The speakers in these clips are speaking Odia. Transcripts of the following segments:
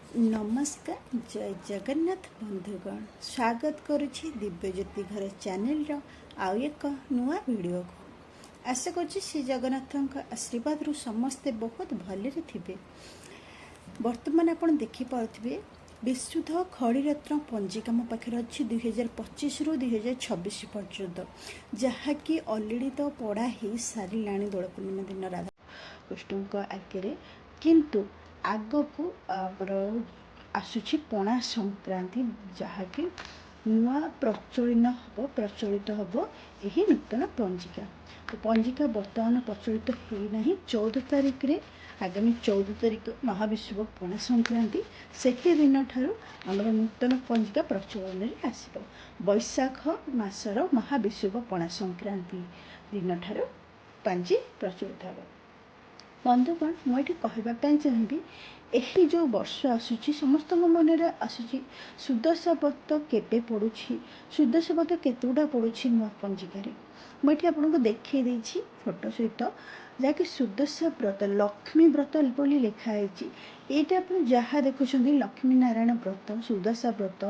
ନମସ୍କାର, ଜୟ ଜଗନ୍ନାଥ ବନ୍ଧୁଗଣ। ସ୍ୱାଗତ କରୁଛି ଦିବ୍ୟଜ୍ୟୋତି ଘର ଚ୍ୟାନେଲର ଆଉ ଏକ ନୂଆ ଭିଡ଼ିଓକୁ। ଆଶା କରୁଛି ଶ୍ରୀ ଜଗନ୍ନାଥଙ୍କ ଆଶୀର୍ବାଦରୁ ସମସ୍ତେ ବହୁତ ଭଲରେ ଥିବେ। ବର୍ତ୍ତମାନ ଆପଣ ଦେଖିପାରୁଥିବେ, ବିଶୁଦ୍ଧ ଖଡ଼ିରତ୍ନ ପଞ୍ଜିକା ମୋ ପାଖରେ ଅଛି 2025ରୁ 2026 ପର୍ଯ୍ୟନ୍ତ, ଯାହାକି ଅଲରେଡ଼ି ତ ପଢ଼ା ହେଇସାରିଲାଣି ଦୋଳ ପୂର୍ଣ୍ଣିମା ଦିନ ରାଧା କୃଷ୍ଣଙ୍କ ଆଗରେ। କିନ୍ତୁ ଆଗକୁ ଆମର ଆସୁଛି ପଣା ସଂକ୍ରାନ୍ତି, ଯାହାକି ନୂଆ ପ୍ରଚଳିତ ହେବ ଏହି ନୂତନ ପଞ୍ଜିକା। ତ ପଞ୍ଜିକା ବର୍ତ୍ତମାନ ପ୍ରଚଳିତ ହେଇନାହିଁ। 14 ତାରିଖରେ, ଆଗାମୀ 14 ତାରିଖ ମହାବିଷୁବ ପଣା ସଂକ୍ରାନ୍ତି, ସେହି ଦିନଠାରୁ ଆମର ନୂତନ ପଞ୍ଜିକା ପ୍ରଚଳନରେ ଆସିବ। ବୈଶାଖ ମାସର ମହାବିଷୁବ ପଣା ସଂକ୍ରାନ୍ତି ଦିନଠାରୁ ପାଞ୍ଜି ପ୍ରଚଳିତ ହେବ। ବନ୍ଧୁଗଣ, ମୁଁ ଏଠି କହିବା ପାଇଁ ଚାହିଁବି, ଏହି ଯେଉଁ ବର୍ଷ ଆସୁଛି, ସମସ୍ତଙ୍କ ମନରେ ଆସୁଛି ସୁଦଶା ବ୍ରତ କେବେ ପଡ଼ୁଛି, ସୁଦଶା ବ୍ରତ କେତେଗୁଡ଼ା ପଡ଼ୁଛି ନୂଆ ପଞ୍ଜିକାରେ। ମୁଁ ଏଠି ଆପଣଙ୍କୁ ଦେଖେଇ ଦେଇଛି ଫଟୋ ସହିତ, ଯାହାକି ସୁଦଶା ବ୍ରତ ଲକ୍ଷ୍ମୀ ବ୍ରତ ବୋଲି ଲେଖା ହେଇଛି। ଏଇଟା ଆପଣ ଯାହା ଦେଖୁଛନ୍ତି, ଲକ୍ଷ୍ମୀ ନାରାୟଣ ବ୍ରତ, ସୁଦଶା ବ୍ରତ,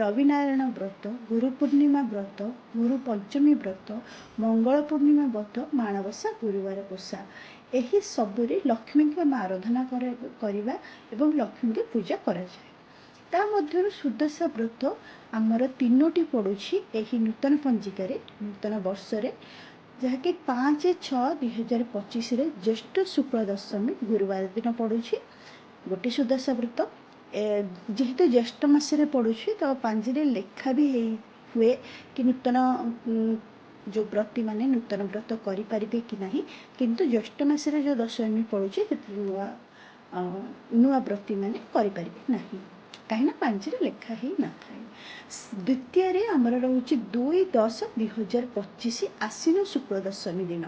ରବିନାରାୟଣ ବ୍ରତ, ଗୁରୁ ପୂର୍ଣ୍ଣିମା ବ୍ରତ, ଗୁରୁ ପଞ୍ଚମୀ ବ୍ରତ, ମଙ୍ଗଳ ପୂର୍ଣ୍ଣିମା ବ୍ରତ, ମାଣବସା ଗୁରୁବାର ଓଷା, ଏହି ସବୁରେ ଲକ୍ଷ୍ମୀଙ୍କୁ ଆମେ ଆରାଧନା କରିବା ଏବଂ ଲକ୍ଷ୍ମୀଙ୍କୁ ପୂଜା କରାଯାଏ। ତା ମଧ୍ୟରୁ ସୁଦଶା ବ୍ରତ ଆମର ତିନୋଟି ପଡ଼ୁଛି ଏହି ନୂତନ ପଞ୍ଜିକାରେ, ନୂତନ ବର୍ଷରେ, ଯାହାକି 5/6/2025ରେ ଜ୍ୟେଷ୍ଠ ଶୁକ୍ଳ ଦଶମୀ ଗୁରୁବାର ଦିନ ପଡ଼ୁଛି ଗୋଟିଏ ସୁଦଶା ବ୍ରତ। ଯେହେତୁ ଜ୍ୟେଷ୍ଠ ମାସରେ ପଡ଼ୁଛି, ତ ପାଞ୍ଜିରେ ଲେଖା ବି ହେଇ ହୁଏ କି ନୂତନ ଯେଉଁ ବ୍ରତୀମାନେ ନୂତନ ବ୍ରତ କରିପାରିବେ କି ନାହିଁ। କିନ୍ତୁ ଜ୍ୟେଷ୍ଠ ମାସରେ ଯେଉଁ ଦଶମୀ ପଡ଼ୁଛି, ସେଥିରେ ନୂଆ ନୂଆ ବ୍ରତୀମାନେ କରିପାରିବେ ନାହିଁ, କାହିଁକିନା ପାଞ୍ଜିରେ ଲେଖା ହେଇନଥାଏ। ଦ୍ୱିତୀୟରେ ଆମର ରହୁଛି 2/10/2025 ଆଶ୍ୱିନ ଶୁକ୍ଳ ଦଶମୀ ଦିନ।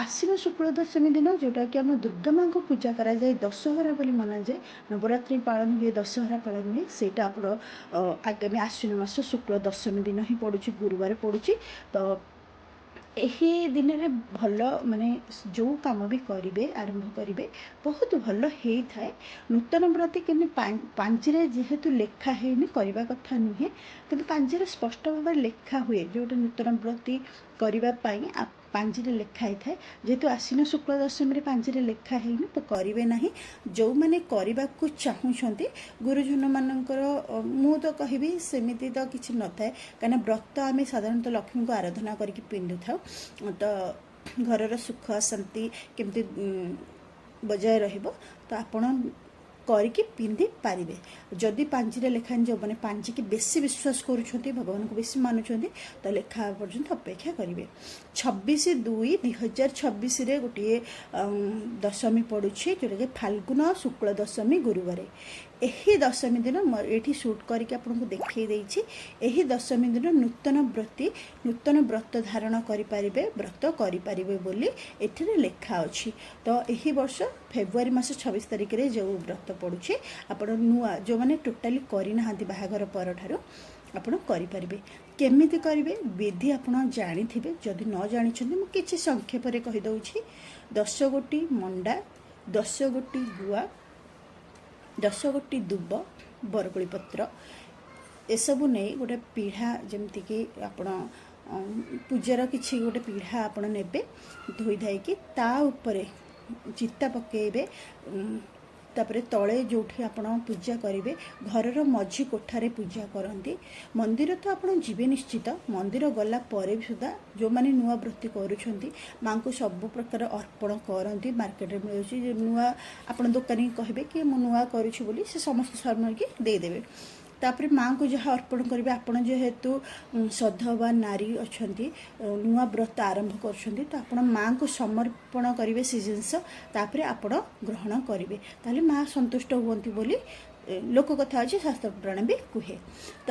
ଆଶ୍ୱିନ ଶୁକ୍ଳ ଦଶମୀ ଦିନ, ଯେଉଁଟାକି ଆମ ଦୁର୍ଗା ମାଙ୍କୁ ପୂଜା କରାଯାଏ, ଦଶହରା ବୋଲି ମନାଯାଏ, ନବରାତ୍ରି ପାଳନ ହୁଏ, ଦଶହରା ପାଳନ ହୁଏ, ସେଇଟା ଆପଣ ଆଗାମୀ ଆଶ୍ୱିନ ମାସ ଶୁକ୍ଳ ଦଶମୀ ଦିନ ହିଁ ପଡ଼ୁଛି, ଗୁରୁବାର ପଡ଼ୁଛି। ତ ଏହି ଦିନରେ ଭଲ, ମାନେ ଯେଉଁ କାମ ବି କରିବେ, ଆରମ୍ଭ କରିବେ, ବହୁତ ଭଲ ହେଇଥାଏ। ନୂତନ ବ୍ରତୀ କିନ୍ତୁ ପାଞ୍ଜିରେ ଯେହେତୁ ଲେଖା ହେଇନି, କରିବା କଥା ନୁହେଁ। କିନ୍ତୁ ପାଞ୍ଜିରେ ସ୍ପଷ୍ଟ ଭାବରେ ଲେଖା ହୁଏ, ଯେଉଁଟା ନୂତନ ବ୍ରତୀ କରିବା ପାଇଁ ପାଞ୍ଜିରେ ଲେଖା ହେଇଥାଏ। ଯେହେତୁ ଆଶ୍ୱିନ ଶୁକ୍ଳ ଦଶମୀରେ ପାଞ୍ଜିରେ ଲେଖା ହେଇନି, ତ କରିବେ ନାହିଁ। ଯେଉଁମାନେ କରିବାକୁ ଚାହୁଁଛନ୍ତି, ଗୁରୁଜନମାନଙ୍କର, ମୁଁ ତ କହିବି ସେମିତି ତ କିଛି ନଥାଏ, କାହିଁକିନା ବ୍ରତ ଆମେ ସାଧାରଣତଃ ଲକ୍ଷ୍ମୀଙ୍କୁ ଆରାଧନା କରିକି ପିନ୍ଧୁଥାଉ। ତ ଘରର ସୁଖ ଶାନ୍ତି କେମିତି ବଜାୟ ରହିବ, ତ ଆପଣ କରିକି ପିନ୍ଧି ପାରିବେ। ଯଦି ପାଞ୍ଜିରେ ଲେଖା, ଯେଉଁମାନେ ପାଞ୍ଜିକି ବେଶୀ ବିଶ୍ୱାସ କରୁଛନ୍ତି, ଭଗବାନଙ୍କୁ ବେଶୀ ମାନୁଛନ୍ତି, ତ ଲେଖା ପର୍ଯ୍ୟନ୍ତ ଅପେକ୍ଷା କରିବେ। 26/2/2026ରେ ଗୋଟିଏ ଦଶମୀ ପଡ଼ୁଛି, ଯେଉଁଟାକି ଫାଲ୍ଗୁନ ଶୁକ୍ଳ ଦଶମୀ ଗୁରୁବାର। ଏହି ଦଶମୀ ଦିନ ମୁଁ ଏଇଠି ସୁଟ୍ କରିକି ଆପଣଙ୍କୁ ଦେଖେଇ ଦେଇଛି। ଏହି ଦଶମୀ ଦିନ ନୂତନ ବ୍ରତୀ ନୂତନ ବ୍ରତ ଧାରଣ କରିପାରିବେ, ବ୍ରତ କରିପାରିବେ ବୋଲି ଏଥିରେ ଲେଖା ଅଛି। ତ ଏହି ବର୍ଷ ଫେବୃଆରୀ ମାସ 26 ତାରିଖରେ ଯେଉଁ ବ୍ରତ ପଡ଼ୁଛି, ଆପଣ ନୂଆ ଯେଉଁମାନେ ଟୋଟାଲି କରିନାହାନ୍ତି ବାହାଘର ପରଠାରୁ, ଆପଣ କରିପାରିବେ। କେମିତି କରିବେ, ବିଧି ଆପଣ ଜାଣିଥିବେ। ଯଦି ନ ଜାଣିଛନ୍ତି, ମୁଁ କିଛି ସଂକ୍ଷେପରେ କହିଦେଉଛି। 10 ଗୋଟି ମଣ୍ଡା, 10 ଗୋଟି ଗୁଆ, 10 ଗୋଟି ଦୁବ, ବରକୋଳି ପତ୍ର, ଏସବୁ ନେଇ ଗୋଟେ ପିଢ଼ା, ଯେମିତିକି ଆପଣ ପୂଜାର କିଛି ଗୋଟେ ପିଢ଼ା ଆପଣ ନେବେ, ଧୋଇ ଧାଇକି ତା ଉପରେ ଚିତା ପକାଇବେ। ତାପରେ ତଳେ ଯେଉଁଠି ଆପଣ ପୂଜା କରିବେ, ଘରର ମଝି କୋଠାରେ ପୂଜା କରନ୍ତି। ମନ୍ଦିର ତ ଆପଣ ଯିବେ ନିଶ୍ଚିତ। ମନ୍ଦିର ଗଲା ପରେ ବି ସୁଦ୍ଧା ଯେଉଁମାନେ ନୂଆ ବ୍ରତୀ କରୁଛନ୍ତି, ମାଆଙ୍କୁ ସବୁ ପ୍ରକାର ଅର୍ପଣ କରନ୍ତି। ମାର୍କେଟରେ ମିଳୁଛି ଯେ ନୂଆ, ଆପଣ ଦୋକାନୀକି କହିବେ କି ମୁଁ ନୂଆ କରୁଛି ବୋଲି, ସେ ସମସ୍ତ ସାମଗ୍ରୀ ଦେଇଦେବେ। ତାପରେ ମାଆଙ୍କୁ ଯାହା ଅର୍ପଣ କରିବେ, ଆପଣ ଯେହେତୁ ସଧବା ନାରୀ ଅଛନ୍ତି, ନୂଆ ବ୍ରତ ଆରମ୍ଭ କରୁଛନ୍ତି, ତ ଆପଣ ମାଆଙ୍କୁ ସମର୍ପଣ କରିବେ ସେ ଜିନିଷ, ତାପରେ ଆପଣ ଗ୍ରହଣ କରିବେ। ତାହେଲେ ମା ସନ୍ତୁଷ୍ଟ ହୁଅନ୍ତି ବୋଲି ଲୋକ କଥା ଅଛି, ଶାସ୍ତ୍ର ପୁରାଣ ବି କୁହେ। ତ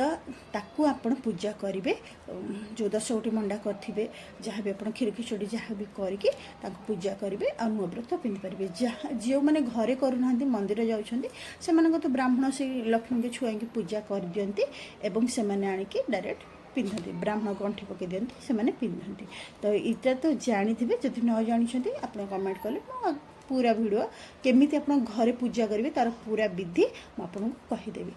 ତାକୁ ଆପଣ ପୂଜା କରିବେ। ଯେଉଁ 10 ଗୋଟି ମଣ୍ଡା କରିଥିବେ, ଯାହା ବି ଆପଣ କ୍ଷୀର, ଖିଚୁଡ଼ି ଯାହା ବି କରିକି ତାକୁ ପୂଜା କରିବେ ଆଉ ନୂଆ ବ୍ରତ ପିନ୍ଧିପାରିବେ। ଯାହା ଯେଉଁମାନେ ଘରେ କରୁନାହାନ୍ତି, ମନ୍ଦିର ଯାଉଛନ୍ତି, ସେମାନଙ୍କ ତ ବ୍ରାହ୍ମଣ ସେଇ ଲକ୍ଷ୍ମୀଙ୍କୁ ଛୁଆଇକି ପୂଜା କରିଦିଅନ୍ତି ଏବଂ ସେମାନେ ଆଣିକି ଡାଇରେକ୍ଟ ପିନ୍ଧନ୍ତି। ବ୍ରାହ୍ମଣ ଗଣ୍ଠି ପକାଇ ଦିଅନ୍ତି, ସେମାନେ ପିନ୍ଧନ୍ତି। ତ ଏଇଟା ତ ଜାଣିଥିବେ। ଯଦି ନ ଜାଣିଛନ୍ତି, ଆପଣ କମେଣ୍ଟ କଲେ ମୁଁ ପୁରା ଭିଡ଼ିଓ କେମିତି ଆପଣ ଘରେ ପୂଜା କରିବେ, ତାର ପୁରା ବିଧି ମୁଁ ଆପଣଙ୍କୁ କହିଦେବି।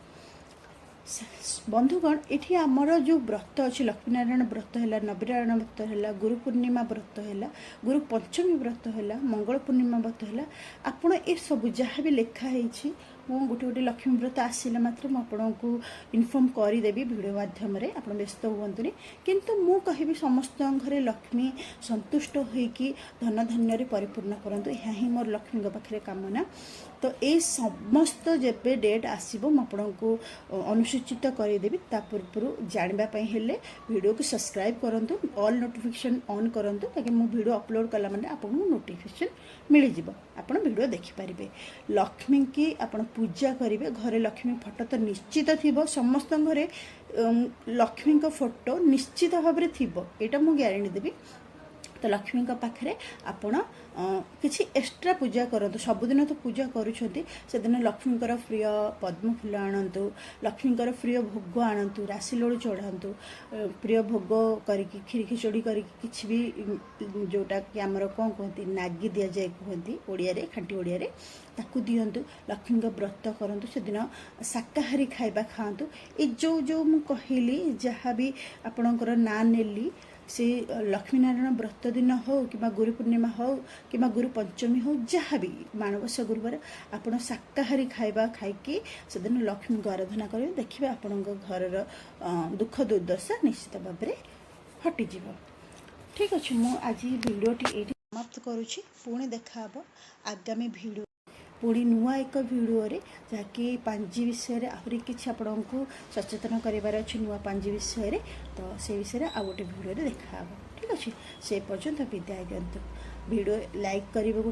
ବନ୍ଧୁଗଣ, ଏଠି ଆମର ଯେଉଁ ବ୍ରତ ଅଛି, ଲକ୍ଷ୍ମୀନାରାୟଣ ବ୍ରତ ହେଲା, ନବୀନାରାୟଣ ବ୍ରତ ହେଲା, ଗୁରୁ ପୂର୍ଣ୍ଣିମା ବ୍ରତ ହେଲା, ଗୁରୁ ପଞ୍ଚମୀ ବ୍ରତ ହେଲା, ମଙ୍ଗଳ ପୂର୍ଣ୍ଣିମା ବ୍ରତ ହେଲା, ଆପଣ ଏସବୁ ଯାହା ବି ଲେଖା ହେଇଛି, ମୁଁ ଗୋଟେ ଗୋଟେ ଲକ୍ଷ୍ମୀ ବ୍ରତ ଆସିଲା ମାତ୍ର ମୁଁ ଆପଣଙ୍କୁ ଇନଫର୍ମ କରିଦେବି ଭିଡ଼ିଓ ମାଧ୍ୟମରେ। ଆପଣ ବ୍ୟସ୍ତ ହୁଅନ୍ତୁନି। କିନ୍ତୁ ମୁଁ କହିବି, ସମସ୍ତଙ୍କ ଘରେ ଲକ୍ଷ୍ମୀ ସନ୍ତୁଷ୍ଟ ହୋଇକି ଧନ ଧାନ୍ୟରେ ପରିପୂର୍ଣ୍ଣ କରନ୍ତୁ, ଏହା ହିଁ ମୋର ଲକ୍ଷ୍ମୀଙ୍କ ପାଖରେ କାମନା। ତ ଏଇ ସମସ୍ତ ଯେବେ ଡେଟ୍ ଆସିବ, ମୁଁ ଆପଣଙ୍କୁ ଅନୁସୂଚିତ କରିଦେବି। ତା ପୂର୍ବରୁ ଜାଣିବା ପାଇଁ ହେଲେ ଭିଡ଼ିଓକୁ ସବସ୍କ୍ରାଇବ୍ କରନ୍ତୁ, ଅଲ୍ ନୋଟିଫିକେସନ୍ ଅନ୍ କରନ୍ତୁ, ତାକି ମୁଁ ଭିଡ଼ିଓ ଅପଲୋଡ଼ କଲା ମାନେ ଆପଣଙ୍କୁ ନୋଟିଫିକେସନ୍ ମିଳିଯିବ, ଆପଣ ଭିଡ଼ିଓ ଦେଖିପାରିବେ। ଲକ୍ଷ୍ମୀଙ୍କି ଆପଣ ପୂଜା କରିବେ। ଘରେ ଲକ୍ଷ୍ମୀ ଫଟୋ ତ ନିଶ୍ଚିତ ଥିବ। ସମସ୍ତଙ୍କ ଘରେ ଲକ୍ଷ୍ମୀଙ୍କ ଫଟୋ ନିଶ୍ଚିତ ଭାବରେ ଥିବ, ଏଇଟା ମୁଁ ଗ୍ୟାରେଣ୍ଟି ଦେବି। ତ ଲକ୍ଷ୍ମୀଙ୍କ ପାଖରେ ଆପଣ କିଛି ଏକ୍ସଟ୍ରା ପୂଜା କରନ୍ତୁ। ସବୁଦିନ ତ ପୂଜା କରୁଛନ୍ତି, ସେଦିନ ଲକ୍ଷ୍ମୀଙ୍କର ପ୍ରିୟ ପଦ୍ମ ଫୁଲ ଆଣନ୍ତୁ, ଲକ୍ଷ୍ମୀଙ୍କର ପ୍ରିୟ ଭୋଗ ଆଣନ୍ତୁ, ରାଶି ଲଡ଼ୁ ଚଢ଼ାନ୍ତୁ, ପ୍ରିୟ ଭୋଗ କରିକି କ୍ଷୀରି ଖିଚୁଡ଼ି କରିକି କିଛି ବି, ଯେଉଁଟାକି ଆମର କ'ଣ କୁହନ୍ତି, ନାଗି ଦିଆଯାଏ କୁହନ୍ତି ଓଡ଼ିଆରେ, ଖାଣ୍ଟି ଓଡ଼ିଆରେ, ତାକୁ ଦିଅନ୍ତୁ। ଲକ୍ଷ୍ମୀଙ୍କ ବ୍ରତ କରନ୍ତୁ। ସେଦିନ ଶାକାହାରୀ ଖାଇବା ଖାଆନ୍ତୁ। ଏ ଯେଉଁ ଯେଉଁ ମୁଁ କହିଲି, ଯାହା ବି ଆପଣଙ୍କର ନାଁ ନେଲି, ସେ ଲକ୍ଷ୍ମୀନାରାୟଣ ବ୍ରତ ଦିନ ହଉ କିମ୍ବା ଗୁରୁ ପୂର୍ଣ୍ଣିମା ହଉ କିମ୍ବା ଗୁରୁ ପଞ୍ଚମୀ ହଉ, ଯାହା ବି ମାଣବସା ଗୁରୁବାର, ଆପଣ ଶାକାହାରୀ ଖାଇବା ଖାଇକି ସେଦିନ ଲକ୍ଷ୍ମୀଙ୍କୁ ଆରାଧନା କରିବେ। ଦେଖିବେ, ଆପଣଙ୍କ ଘରର ଦୁଃଖ ଦୁର୍ଦ୍ଦଶା ନିଶ୍ଚିତ ଭାବରେ ହଟିଯିବ। ଠିକ୍ ଅଛି, ମୁଁ ଆଜି ଭିଡ଼ିଓଟି ଏଇଠି ସମାପ୍ତ କରୁଛି। ପୁଣି ଦେଖାହେବ ଆଗାମୀ ଭିଡ଼ିଓ, ପୁଣି ନୂଆ ଏକ ଭିଡ଼ିଓରେ, ଯାହାକି ପାଞ୍ଜି ବିଷୟରେ ଆହୁରି କିଛି ଆପଣଙ୍କୁ ସଚେତନ କରିବାର ଅଛି ନୂଆ ପାଞ୍ଜି ବିଷୟରେ। ତ ସେ ବିଷୟରେ ଆଉ ଗୋଟେ ଭିଡ଼ିଓରେ ଦେଖାହେବ। ଠିକ୍ ଅଛି, ସେ ପର୍ଯ୍ୟନ୍ତ ବିଦାୟ ଦିଅନ୍ତୁ। ଭିଡ଼ିଓ ଲାଇକ୍ କରିବେ ଗୋଟେ।